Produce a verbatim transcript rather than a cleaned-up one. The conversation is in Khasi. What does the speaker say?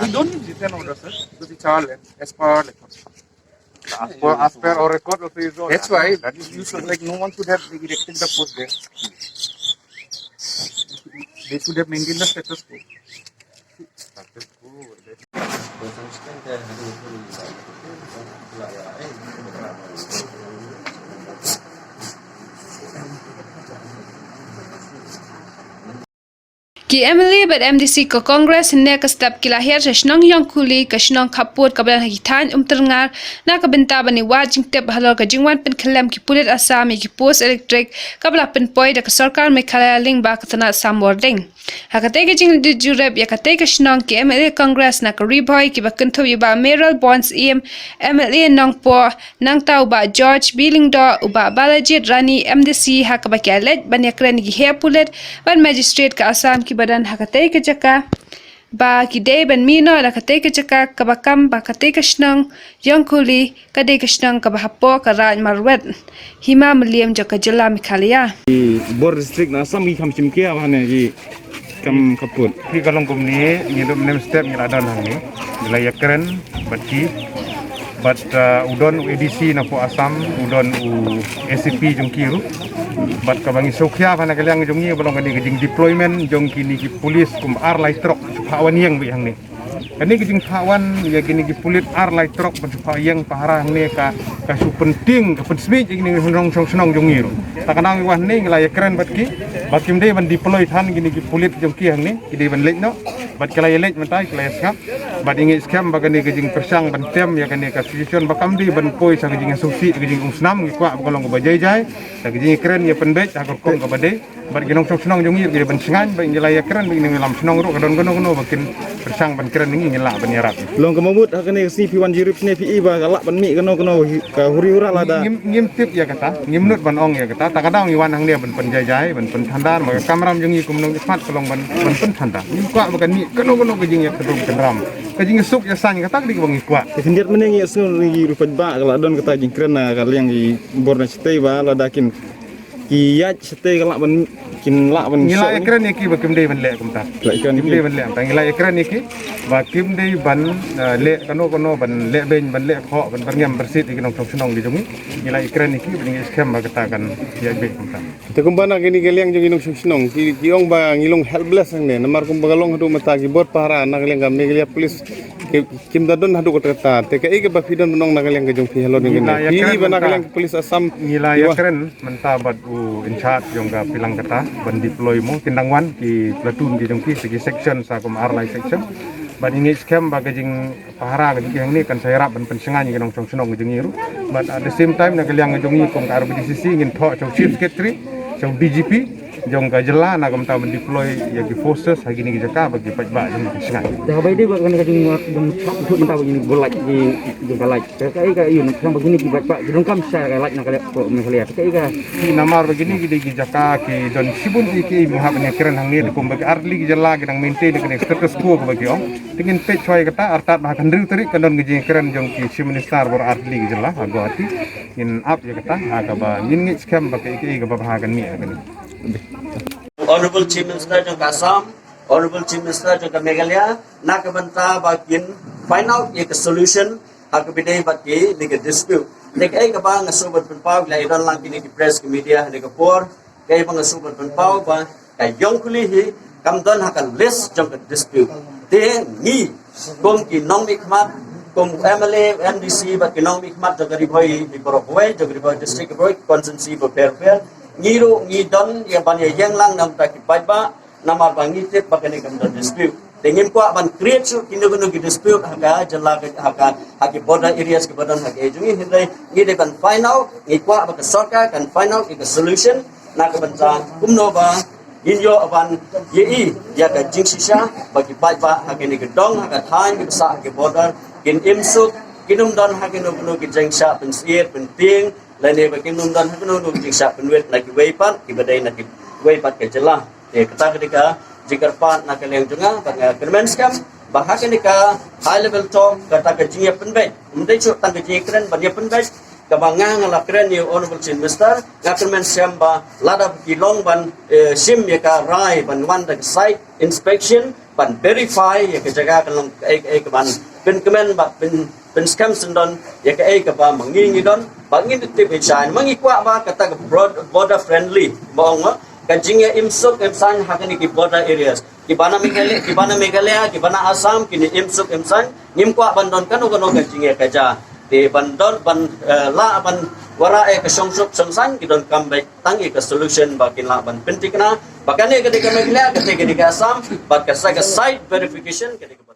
We don't need written order, sir, because it's our land, as per our record. As per, as per our record also is all. That's why that is, you should, like, no one should have erected the post there. They should have maintained the status quo. Ki M L A bad M D C ka Congress hynne ka step ki la hiar sha shnong Ïongkuli, ka shnong khappud kaba don ha ki thaiñ Umtyrngar, na ka bynta ban ïa wad jingtip halor ka jingwan pynkhyllem ki pulit Assam ïa ki post electric kaba la pynpoi da ka sorkar Meghalaya lyngba ka tnat Sam Warding. Ha katei ka jingleit jurip ïa katei ka shnong, ki M L A Congress na ka Ri Bhoi kiba kynthup ïa u Bah Mayralborn Syiem, M L A Nongpoh, nangta u Bah George B Lyngdoh, u Bah Balajied Rani, M D C, ha kaba ki la leit ban ïakren ïa ki heh pulit bad magistrate ka Assam kiba don ha katei ka jaka ba ki dei ban mih noh na katei ka jaka, kaba kam ba katei ka shnong Ïongkuli ka dei ka shnong kaba hapoh ka Raid Marwet, hima mylliem jong ka jylla Meghalaya. Ki Bor District na Assam ki kham shim khia ba hane ki kam khappud. Phi, ka long kumne, ngi don nem step ngi la don hangne. Ngi la ïakren bad ki, bad, uh, u don u A D C na pdeng Assam, u don u A C P jong ki ruh. Bad kaba ngi sngewkhia ba na ka liang jong ngi ba long kane ka jingdeployment jong kine ki police kum ar lai trok shu phah wan ïeng beit hangne. Kane ka jingphah wan ïa kine ki pulit ar lai trok ban shu phah ïeng pahara hangne ka, ka shu pyntieng, ka pynsmit ïa kine ki nongshong shnong jong ngi ruh. Ta ka daw ngi wan hangne ngi la ïakren bad ki ba kim dei ban deploy than kine ki pulit jong ki hangne, ki dei ban leit noh. Bad ki la ïaleit mynta, ki la ïasngap. Bad ngi ngeit skhem ba kane ka jingpyrshang ban tem ïa kane ka situation ba kam dei ban poi sha ka jingïasngewsih, ka jingumsnam, ngi kwah ba ka long kaba jai jai. Ta ka jingïakren ïa pynbeit ha ka rukom kaba dei. Bad ki nongshong shnong jong ngi ruh ki dei ban shngaiñ, bad ngi la ïakren bad ngi nongïalam shnong ruh, ka don kano kano ba kin pyrshang ban kren, ngi, ngi lah ban ïarap. Long kumno mut ha kane ka sngi phi wan jurip shane, phi i ba ka lah ban mih kano kano ka huri hura lada. Ngim, ngim tip ïa kata, ngim nud ban ong ïa kata. Ta ka daw ngi wan hangne ban pynjai jai, ban pynthanda, ba ka kamram jong ngi kum nongmihkhmat ka long ban, ban pynthanda. Ngim kwah ba kan mih kano kano ka jingïakynduh kynram. Ka jingïasuk ïasaiñ kata ka dei kaba ngi kwah. Te khyndiat mynne ngi ïohsngew ngi ruh paidbah ka la don kata jingkren na ka liang ki bor na shatei ba lada kin ki ïaid shatei ka lah ban, kin lah ban. Ngi la ïakren ïa ki ba kim dei ban leh kumta. La ïakren ïa ki. Kim dei ban leh kumta. Ngi la ïakren ïa ki ba kim dei ban, eh, leh kano kano, ban leh beiñ, ban leh khoh, ban byrngem byrsit ïa ki nongshong shnong ki jong ngi. Ngi la ïakren ïa ki ba ngi skhem ba kata kan ïaid beit kumta. Te kumba na kine ki liang jong ki nongshong shnong ki, ki ong ba ngi long helpless hangne, namar kumba ka long haduh mynta ki bor pahara na ka liang ka Meghalaya Police ki, kim da don haduh katta katta. Te kaei kaba phi don ban ong na ka liang ka jong phi halor kine? Phi i ba na ka liang ka Police Assam. Ngi la ïakren mynta bad u in charge jong ka Pailang kata ban deploy mo, kin dang wan ki platoon ki jong ki, sa ki section, sa kum ar lai section. Bad ngi ngeit skhem ba ka jingpahara ka jong ki hangne kan sa ïarap ban pynshngaiñ ïa ki nongshong shnong ka jong ngi ruh. Bad at the same time na ka liang ka jong ngi kum ka R B D C C ngin thoh sha u Chief Secretary, sha u D G P jong ka jylla na ka bynta ban deploy ïa ki forces ha kine ki jaka ba ki paidbah jong ngi ki shngaiñ. Da ba dei ba kane ka jong, jong, jong mynta ba kine ki bulai ki jong ka light. Ka, ka, ka, ïa, nang ba kine ki paidbah ki donkam sha ka light na ka liang ka Meghalaya. Ka, ka, ki namar ba kine ki dei ki jaka ki don shibun ki, ki, ki hap ban ïakren hangne, te kum ba ki artylli ki jylla ki dang maintain kane status quo kaba ki ong. Te ngin peit shuwa ïa kata, artat ba ha ka hynriew tarik kan don ka jingïakren jong ki Chief Minister baroh artylli ki jylla ha Guwahati. Ngin ap ïa kata ha kaba ngin ngeit skhem ba kaei kaei kaba bha kan mih ha kane. Honorable Chief Minister jong ka Assam, Honorable Chief Minister jong ka Meghalaya, na ka bynta ba kin find out ïa ka solution ha kaba dei bad kine ki dispute. Te kaei kaba nga sngewbha ban pynpaw, la ïa don lang kine ki press, ki media ha kane ka por, kaei ba nga sngewbha ban pynpaw ba ka Ïongkuli hi kam don ha ka list jong ka dispute. Te ngi kum ki nongmihkhmat, kum M L A, M D C bad ki nongmihkhmat jong ka Ri Bhoi hi baroh kawei, jong ka Ri Bhoi District baroh, constituency bapher bapher, ngi ruh ngi don ïa ban ïa ïeng lang na ka bynta ki paidbah, namar ba ngi tip ba kane kam don dispute. Te ngim kwah ban create shuh kino kino ki dispute ha ka jylla ka, ha ka, ha ki border areas kiba don ha ka jong ngi, hynrei ngi dei ban find out, ngi kwah ba ka sorkar kan find out ïa ka solution na ka bynta kumno ba ngin ïoh ban ïohi ïa ka jingshisha ba ki paidbah ha kine ki dong, ha ka thaiñ kiba sah ha ki border kin im suk, kin ym don ha kino kino ki jingshah pynsyier pyntieng, lane ba kin ym don ha kino kino ki jingshah pynwit na kiwei pat kiba dei na kiwei pat ka jylla. Te kata ka dei ka jingkyrpad na ka liang jong nga, bad nga kyrmen skhem ba ha kane ka high level talk, kata ka jingïapynbeit, ym dei shuh tang ka jingïakren ban ïapynbeit, Kaba nga nga la kren ïa u Honorable Chief Minister, nga kyrmen shem ba lada ki long ban, eh, shim ïa ka rai ban wan da ka site inspection ban verify ïa ka jaka kan long kaei kaei kaban pynkmen ba pyn pynskhem sngewdon ïa kaei kaba ma ngi ngi don, ba ngin tip ïa shane, ma ngi kwah ba kata ka broad, border friendly, ba ong ma ka jingïaimsuk imsaiñ ha kine ki border areas. Kiba na Meghalaya, kiba na Meghalaya, kiba na Assam, kine im suk im saiñ, ngim kwah ban don kano kano ka jingïakajia. Te ban don, ban, eh, lah ban wanrah ïa ka shongsuk shongsaiñ, ki donkam beit tang ïa ka solution ba kin lah ban pynthikna ba kane ka dei ka Meghalaya, kane ka dei ka Assam, bad ka sa ka site verification ka dei ka